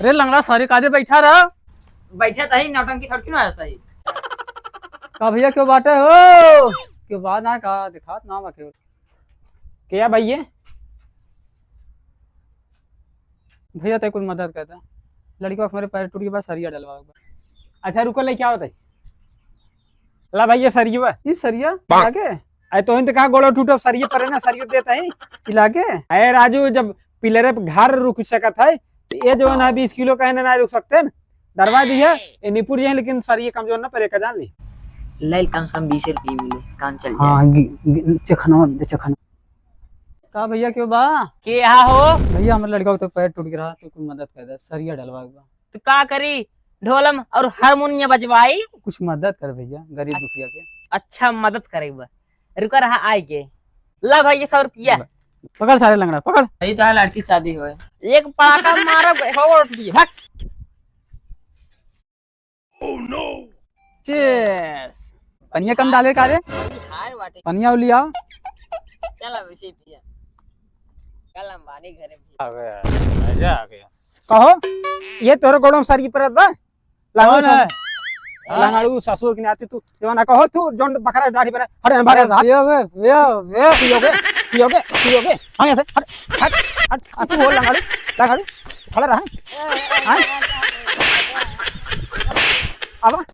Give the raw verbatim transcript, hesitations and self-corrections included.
रे लंगड़ा, सारी कादे बैठा रहा। बैठे तही, नौटंकी छोड़ के ना आता ही। का भैया, क्यों बाटे हो? क्यों बात ना का दिखात ना बा केहू। क्या भैया? भैया, ते कुछ मदद कर दे। लड़का के हमरे पैर टूट के बा, सरिया डलवा के बा। अच्छा, रुको, लेके आओ तई। ला भैया, सरिया। ई सरिया? लागे? अरे, तोहिन तो कहा गोड़ो टूटब, सरिये परे ना, सरिये देत ही। ई लागे? अरे राजू, जब पिलरे पे घर रुक सकत है, तो ये जो है ना, बीस किलो का है ना, ना रुक सकते हैं। डरवा दिया, ये निपुर जाए, लेकिन सरिये कमजोर ना परे का, जान ली। ले, कम से कम बीस रुपये मिले, काम चल जाए। हाँ, गि-, गि-, चखनवा दे, चखनवा। का भैया, क्यों बा? के हा हो? भैया, हमरे लड़का के तो पैर टूट गया, तो कुछ मदद कर दे, सरिया डलवा के बा। तो का करी, ढोलम और हारमोनिया बजवाई? कुछ मदद कर भैया, गरीब दुखिया के। अच्छा, मदद करे बा, रुका रहा आए के। ला भैया, सौ रुपया। पकड़ सारे लंगड़ा, पकड़। अभी तो लड़की शादी होए। एक पड़ाका मारब, हो उठ गई, भाग। Cheers। पनिया कम डाले का रे? अभी हार बाटे। पनिया उली आओ। चल अब इसे पिया। कल अंबानी घरे भी। आ गया, मजा आ गया। कहो, ये तोरे गोड़ों में सारी परत बा? कौन है? लंगड़ू ससुर की नाती तू, जवाना कहो तू, जोन बकरा दाढ़ी बना, हट, हट, हट। पियोगे, पियो, पियो। पियोगे, पियोगे, पियोगे। हाँ, ऐसे, हट, हट, हट, हट, तू हो लंगड़ू, लंगड़ू, खड़ा रहा। हाँ?